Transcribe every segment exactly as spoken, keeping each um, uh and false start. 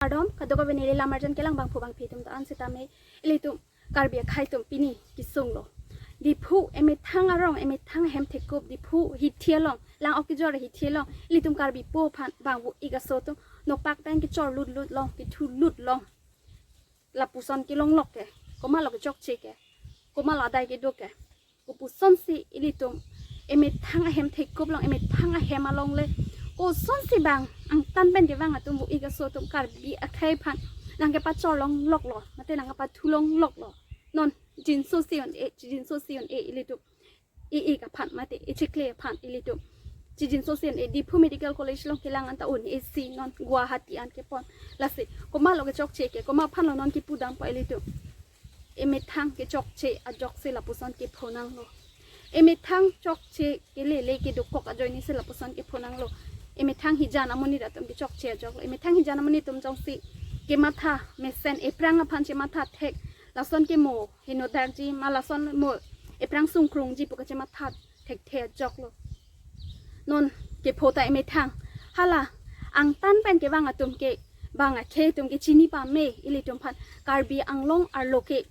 Kardom, kadokave neli lam arjan kelang bangphu bangphi atum ta an sitame ilitum Karbi akhei atum pini kesung lo. Diphu emethang arong, emethang ahem thekup, Diphu hithi along, lang ok kejor hithi along, ilitum Karbi po aphan bang vo-ik aso atum nopak pen kechor lut lut long, kethu lut long. Lapuson kelong lok ke, komat lo kechokche ke, komat lo adai kedo ke. Kopuson si ilitum emethang ahem thekup along, emethang ahem along le, koson si bang angtan pen kevang atum vo-ik aso atum Karbi akhei aphan nangkepachor long lok lo, mate nangkepathu long lok lo. Non jinso si un-e, jinso si un-e ilitum. E-ik aphan mate echikle aphan ilitum. Chijinso si un-e, Diphu Medical College along kelang anta un-e si non Guwahati an kepon. Lasi komat lo kechokche ke, komat aphan lo non kipudampo ilitum. Emethang kechokche ajok si lapuson kepho nanglo. Emethang chokche kelele kedokok ajoine si lapuson kepho nanglo. Emethang hijan amonit atum kechokche ajok lo. Emethang hijan amonit atum jongsi kematha mesen, ephrang aphan chematha thek, lason ke mo henodarji ma lason mo ephrang sungkrungji pu kachematha thekthe ajok lo. Non kepho ta emethang. Hala angtan pen kevang atum ke bang akhei atum ke chini pame, ilitum aphan Karbi Anglong arlo ke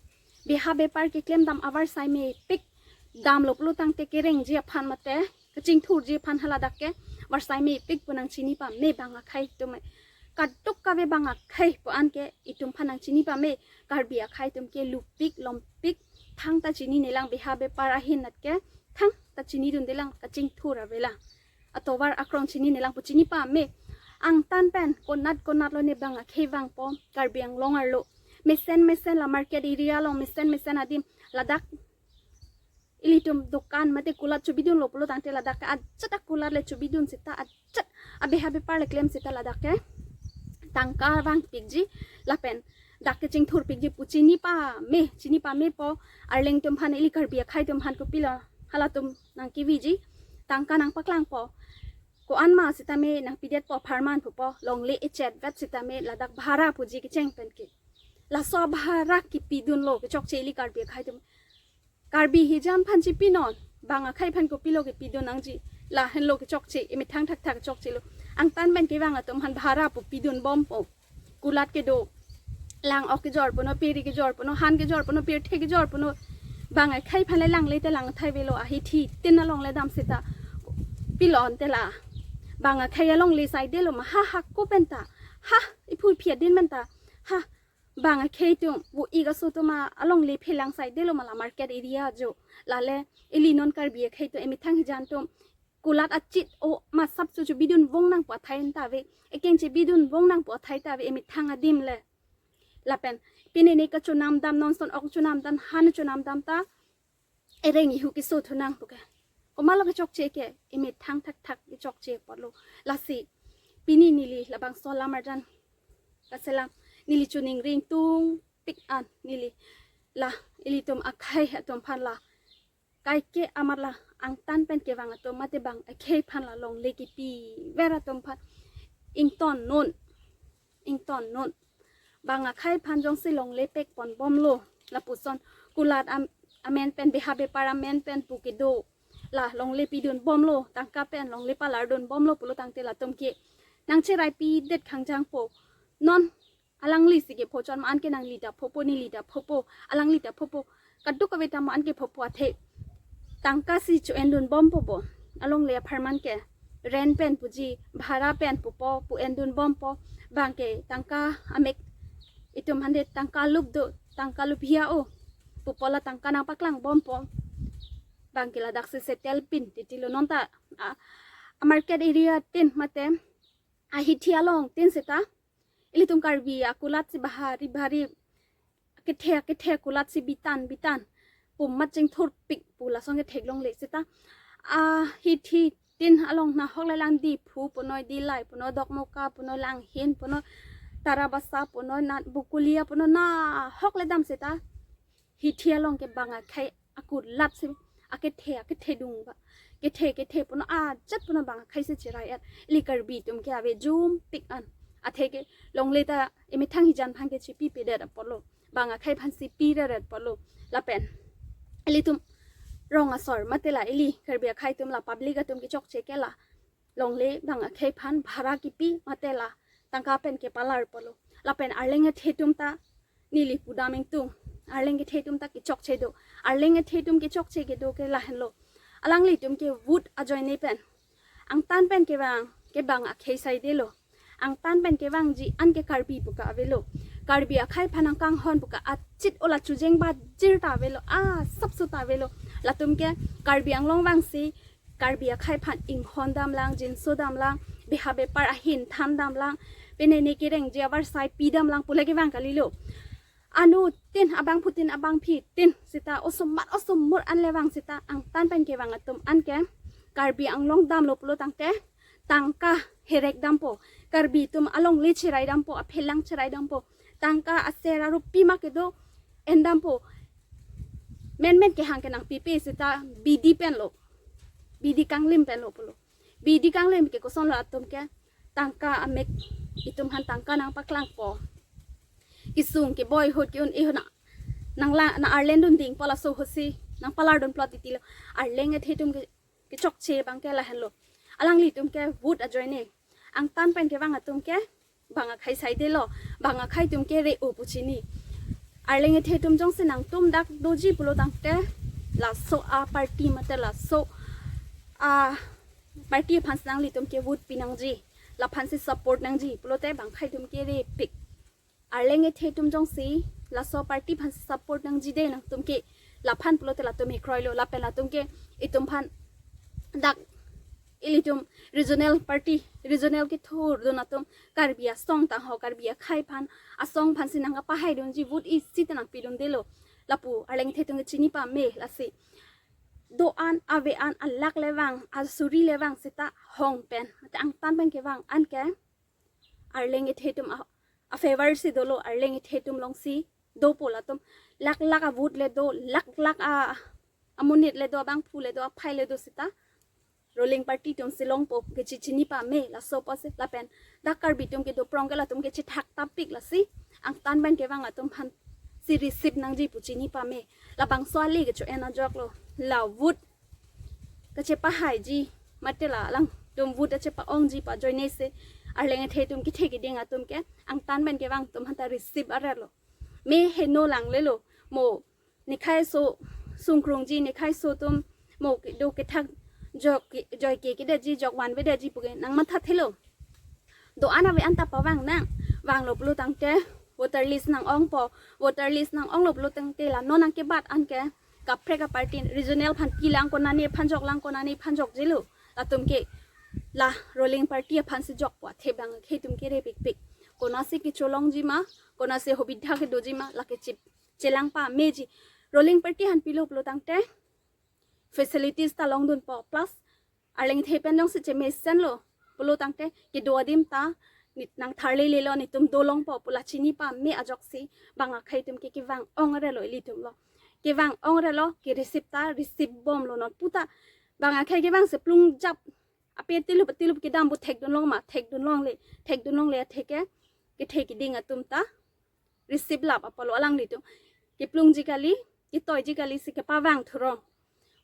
beha bepar keklem dam avarsai mepik damlo pulo tangte kerengji aphan mate kachingthurji aphan haladak ke varsai mepik pu nangchini pame bang akhei atum. Kadokave bang akhei pu an ke itum aphan nangchini pame. Karbi akhei atum ke lupik lompik, thangta chinine lang, beha bepar ahin nat ke thangta chinidunde lang, kachingthur ave lang. Atovar akrong chinine lang pu chini pame. Angtan pen konat konat lo ne bang akhei vangpo Karbi Anglong arlo. Mesen mesen la market area along, mesen mesen adim ladak ilitum dukan mate kulat chobidunlo pulo tangte ladak ke ajat akulat le chobidun seta, ajat abeha bepar le klem seta ladak ke tangka vangpikji lapen dak kechingthurpikji pu chini pame, chini pamepo. Arleng atum aphan, ili Karbi akhei atum aphan kopilo halatum nangkeviji, tangka nangpaklangpo. Ko-an ma sitame nangpidetpo apharman pupo, longle echet vet sitame ladak bhara puji kecheng pen ke. Laso bhara kipidunlo kechokche ili Karbi akhei atum. Karbi hijan aphan chipinon, bang akhei aphan kopilo kipidun nangji, lahenlo kechokche, emethang thakthak chokche lo. Angtan pen kevang atum aphan bhara pu pidunbompo. Kulat kedo, lang ok kejor puno, piri kejor puno, han kejor puno, pirthe kejor puno. Bang akhei aphan le langle te lang thai avelo, ahithi tin along le dam seta. Pilon te la. Bang akhei alongle saidelo ma, ha ha ko penta. Ha, iphu phi adin penta. Ha, bang akhei atum vo-ik aso atum alongle phelang saidelo ma la market area ajo. Lale ili non Karbi akhei atum emethang hijan atum kulat achit o masap cho chobidun vong nangpo athai ta ave. Ekeng chobidun vong nangpo athai ta ave emethang adim le. Lapen pine ne kachonam dam, non son ok chonam dam, han chonam dam ta ereng ihu keso thu nang puke. Komat lo kechokche ke, emethang thakthak kechokche apotlo. Lasi pini neli labangso lam arjan kaselam, neli choningri ingtungpik an neli la ilitum akhei atum aphan la kaike amat la angtan pen kevang atum mate bang akhei aphan la longle kipiver atum aphan ington non, ington non. Bang akhei aphan jongsi longle pekponbomlo, lapuson kulat am-, amen pen, beha bepar amen pen pu kedo, la longle pidunbomlo, tangka pen longle palardunbomlo pulo tangte latum ke nangcheraipidet khangjangpo. Non alangli si kepho chot ma an ke nangli ta phopo, neli ta phopo, alangli ta phopo. Kadokave ta ma an ke phopo athe tangka si cho-endunbompo bo. Alongle apharman ke rent pen puji, bhara pen pupo, pu-endunbompo. Bang ke tangka amek itum hande tangka lup do, tangka lup hia o pupo, la tangka nangpaklangbompo. Bang ke ladak si settle pin titilo. Non ta a, a market area tin mate ahithi along tin seta ilitum Karbi akulat si bahari bahari, akethe akethe kulat si bitan bitan pu mat chingthurpik pu lason ke theklongle seta ahithi tin along nahok le lang Diphu punoi, Dillai punoi, Dokmoka punoi, Langhin punoi, Tarabasa punoi, na Bokolia punoi, nahok le dam seta hithi along ke bang akhei akulat si akethe akethe dung ba, kethe kethe puno ajat puno bang akhei si cherai-et. Ili Karbi atum ke ave jumpik an. Athe ke longle ta emethang hijan aphan ke chipipedet apotlo, bang akhei aphan si pireret apotlo. Lapen ilitum rong asor mate la ili Karbi akhei atum la public atum kechokche ke la longle bang akhei aphan bhara kipi mate la tangka pen kepalar apotlo. Lapen arleng kethe atum ta neli pudam ingtung. Arleng kethe atum ta kechokche do. Arleng kethe atum kechokche kedo ke lahenlo. Alanglitum ke vote ajoine pen angtan pen kevang ke bang akhei saidelo. Angtan pen kevangji an ke Karbi pu ke avelo. Karbi akhei aphan nangkanghon pu ke achit ola chujeng bajir ta avelo. Ah, sapso ta avelo. Latum ke Karbi Anglong vangsi Karbi akhei aphan inghon damlang, jinso damlang, beha bepar ahin than damlang, penene kerengji avarsai pi damlang pule kevang kalilo. Anu tin, abangphutin abangphitin seta osomar osomur an le vang seta angtan pen kevang atum an ke Karbi Anglong damlo pulo tangte tangka herek dampo, Karbi atum alongle cherai dampo, aphelang cherai dampo, tangka aser arupi ma kedo en dampo, menmen kehang ke nangpipe seta bidi penlo, bidi kanglim penlo pulo. Bidi kanglim ke kosonlo, atum ke tangka amek, itum aphan tangka nangpaklangpo. Kesung keboi ahut ke-un-e ahut na nangla na arleng dundingpo, laso ahutsi nangpalar dunplot titilo. Arleng kethe atum ke kechokche abang ke lahenlo. Alanglitum ke vote ajoine. Angtan pen kevang atum ke bang akhei saidelo. Bang akhei atum ke re-o pu chini. Arleng kethe atum jongsi nangtum dak doji pulo tangte laso aparty mate laso aparty aphansi nanglitum ke vote pinangji, laphansi support nangji pulote bang akhei atum ke repik. Arleng kethe atum jongsi laso aparty aphansi support nangji de nangtum ke, laphan pulote latum hekroilo, lapen latum ke itum aphan dak ilitum regional party, regional kethurdun atum Karbi asong tangho, Karbi akhei aphan, asong aphansi nangkapahai dunji, vote isi ta nangpidundelo. Lapu arleng kethe atum ke chini pame. Lasi do-an, ave-an, alak le vang, asuri le vang seta hong pen, mate angtan pen kevang an ke arleng kethe atum a, a favor si dolo. Arleng kethe atum alongsi dopo, latum lak lak a vote le do, lak lak a amonit le do, abangphu le do, aphai le do seta ruling party atumsi longpo, kechi chini pame. Laso apotsi lapen dak Karbi atum kedo prong ke latum kechethak tapik, lasi angtan pen kevang atum aphansi receive nangji pu chini pame. Labangso ale kecho-en ajoklo. La vote kachepahaiji mate la alangtum vote kachepa-ongji pu ajoine si arleng kethe atum kethe keding atum ke angtan pen kevang atum aphanta receive arelo. Me heno langlelo. Mo nikhai aso sungkrungji, nikhai aso atum mo kedo kethak jok, joike kedetji, jok vanvedetji pu ke nangmathathelo. Do-an ave-an ta pavang nang. Vanglo pulo tangte voter list nang-ongpo. Voter list nang-onglo pulo tangte la non nangkebat an ke kaprek aparty, regional aphan pilang, konane aphan joklang, konane aphan jokjelo. Latum ke la ruling party aphansi jokpo, athe bang akhei atum ke repikpik. Konasi kecholongji ma, konasi hobidha kedoji ma, lake chip chelang pameji. Ruling party aphan pilo pulo tangte facilities ta longdunpo, plus arleng kethe pen jongsi chemesenlo pulo tangte kedo adim ta nit nangtharlelelo, netum dolongpo pu la chini pame ajoksi bang akhei atum ke kevang-ong arelo ilitumlo. Kevang-ong arelo, ke receive ta receive bomlo non puta. Bang akhei kevangsi plungjap, ape tilup tilup kedam pu thekdunlong ma, thekdunlongle, thekdunlongle athe ke kethe keding atum ta receive lap apotlo. Alanglitum keplungji kali, ketoiji kali si kepavang thurong.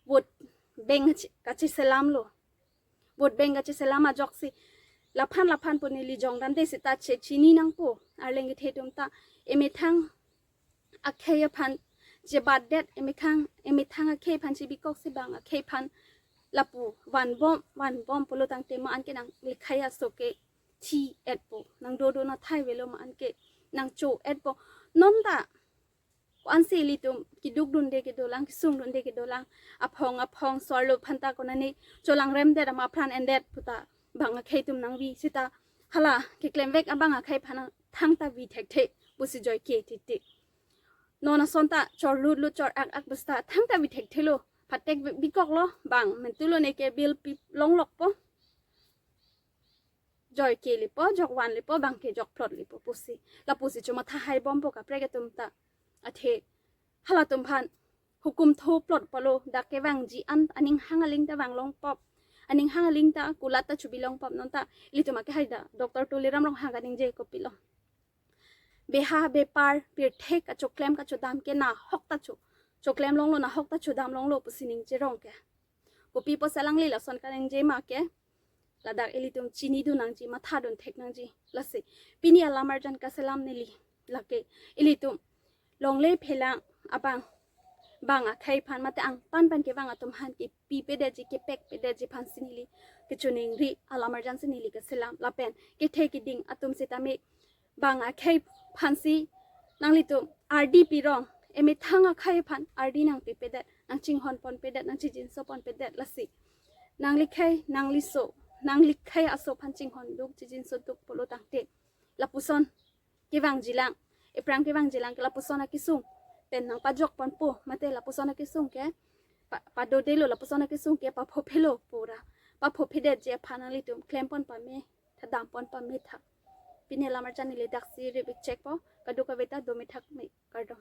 Vote bank kache-, kacheselamlo. Vote bank kacheselam ajoksi laphan laphan pu neli jongdamde seta che chini nangpo. Arleng kethe atum ta emethang akhei aphan chebatdet, emethang, emethang akhei aphan chebikoksi bang akhei aphan lapu vanbom, vanbom pulo tangte ma an ke nanglikhai aso ke thi-etpo, nangdodo nathai avelo ma an ke nangcho-etpo. Non ta ko-ansi ilitum keduk dunde kedolang, kesung dunde kedolang, aphong aphong so-arlo aphanta konane cholangremdet ama apran endet puta bang akhei atum nangvi seta hala keklemvek abang akhei aphan thangta vi thekthe pusi joike titi. Non ason ta chorlutlut chor-ak ak pusta thangta vi thekthelo. Phatek bi-, bikoklo, bang mentulo, neke bill pi longlokpo. Joike lepo, jokvan lepo, bang ke jokplot lepo pusi. Lapusi chomathahaibompo kaprek atum ta. Athe halatum aphan hukum thoplot pulo, dak kevangji an aning hang aling ta vanglongpo. Aning hang aling ta kulat ta chubilongpo. Non ta ilitum akehai dak Doctor Tuliram Ronghang kaningje kopilo. Beha bepar pirthe kachoklem kachodam ke nahok ta cho, choklem longlo, nahok ta chodam longlo pusi ningje rong ke. Kopi pusi alangli lason kaningje ma ke, ladak ilitum chinidun nangji, mathadun thek nangji. Lasi pini alamarjan kaselam neli lake ilitum longle phelang abang, bang akhei aphan mate angtan pen kevang atum aphan kepipedetji, kepekpedetji aphansi neli kachiningri alamarjansi neli kaselam. Lapen kethe keding atum sitame bang akhei aphansi nanglitum ardi pirong, emethang akhei aphan ardi nangpipedet, nangchinghonponpedet, nangchijinsoponpedet. Lasi nanglikhei, nangliso, nanglikhei aso aphan chinghonduk, chijinsoduk pulo tangte lapuson kevangjilang, ephrang kevangjilang ke lapuson akesung pen nangpajokponpo, mate lapuson akesung ke pa-, padodelo, lapuson akesung ke paphophelo pura, paphophedetji aphan nanglitum klempon pame, thadam pon pame tha. Pini alamarjan neli daksi ribik chekpo, kadokave ta dome thak me, kardom.